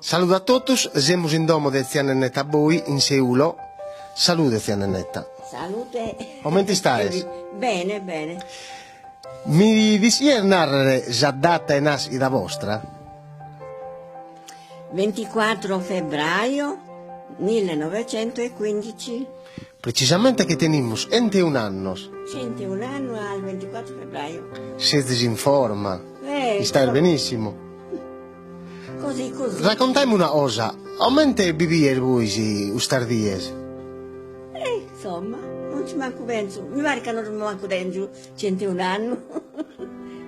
Saludu a totus, semus in domo de tzia Nennetta Boi in Seulo. Salude tzia Nennetta. Salute. Comente istaes? Bene, bene. Mi dischies nàrrere sa data 'e nàschida bostra? Ventiquattro febbraio millenovecentoequindici. Precisamente chi tenimus chenteun'annos. Centeun'annu al ventiquattro febbraio. Sezis in forma. Istaes benissimu. Così così. Raccontaimi una cosa, comente bivies bois custas dies? Eh, insomma, non ci mancu penso, mi paret ca non mancu tèngiu centeun'annu,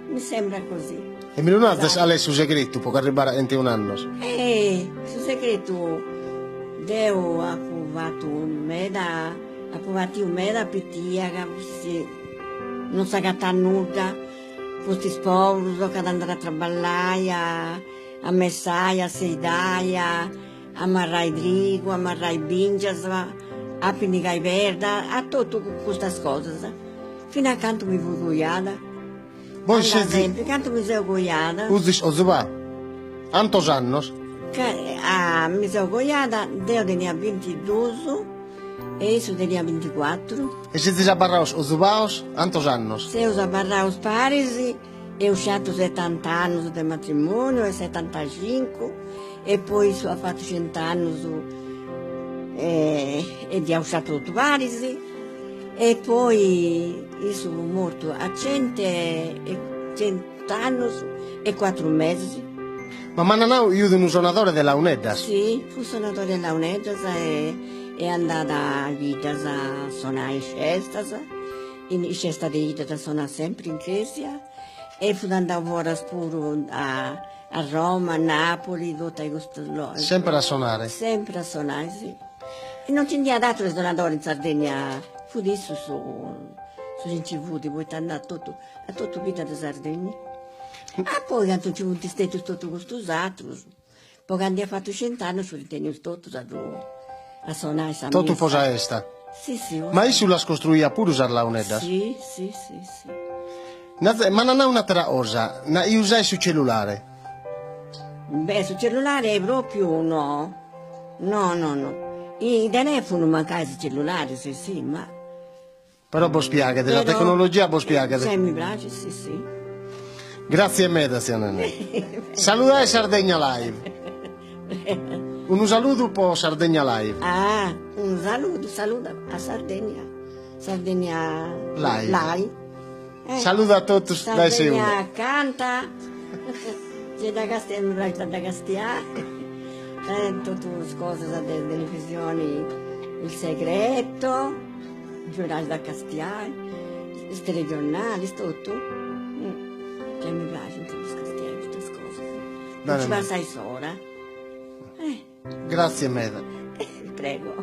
mi sembra così. E mi lu nazes cale est su segretu po ch'arribare a chenteun'annos? Eh, su segretu, deu apu fatu meda, apu patiu meda a pitia ca pustis non s'agatat nudda Fustis poburus, tocat a andai a traballai, a a messai, a seidai, a a marrai trigu, a marrai bingias, a pinnigai perda, a totu custas cosas, fin'a cantu mi fui coiada. Bois sezis. Sempri, cantu mi seu coiada. Uzis ozubà? Antos annos? Ca mi seu coiada, deu tenia bintidus E issu teniat binticuatru. E sezis abarraus ozubaos antos annos? Seus abarraus paris, eus fatu setant'annus de matrimoniu e setantacincu e poi issu at fatu cent'annus e dd'aus fatu totu paris e poi issu fut mortu a cent'annus e cuatru mesis. Ma m'ant nau chi fut unu sonadore de launeddas. Si, fut sonadore de launeddas e e andat a biddas a sonai is festas, in is festas de 'idda ddas sonat sempri in cresia e fut andau foras puru a a Roma, a Napoli, totu a custus logus. Sempri a sonare? Sempri a sonai, si. E non nci nd'iat aterus sonadoris in Sardegna, fut issu su su chi nci fut, poita andat totu a totu bidda de Sardegna. A poi cantu nci funt stetius totu custus atrus, po candu iat fatu cent'annus funt bennius totus a ddu a sonai sa missa. Totu po sa 'esta? Si si. Ma issu las costruiat puru sas launeddas? Si si si si. M'ant nau un'atera cosa, na chi usais su cellulare. Beh su cellulare propriu no, no no no, i telefunu mancai su cellulare si si ma Però bos piaghet, sa tecnologia bos piaghet. Sì, mi praxit, sì, sì. Gratzie meda, tzia Nennè. Saludae Sardegna Live. Unu saludu po Sardegna Live. Ah, unu saludu, saludu a Sardegna, Sardegna Live. Live. Eh. Saludu a totus dae Seulu. Sardegna canta, gei dda castia, mi praxit a dda castiai, eh, totus is cosas de televisioni, Il segreto. Mi praxit a castiai, is telegiornalis, totu. Gei mi praxint a ddus castiai custas cosas. Po nci passai s'ora. Gratzie meda. Prego.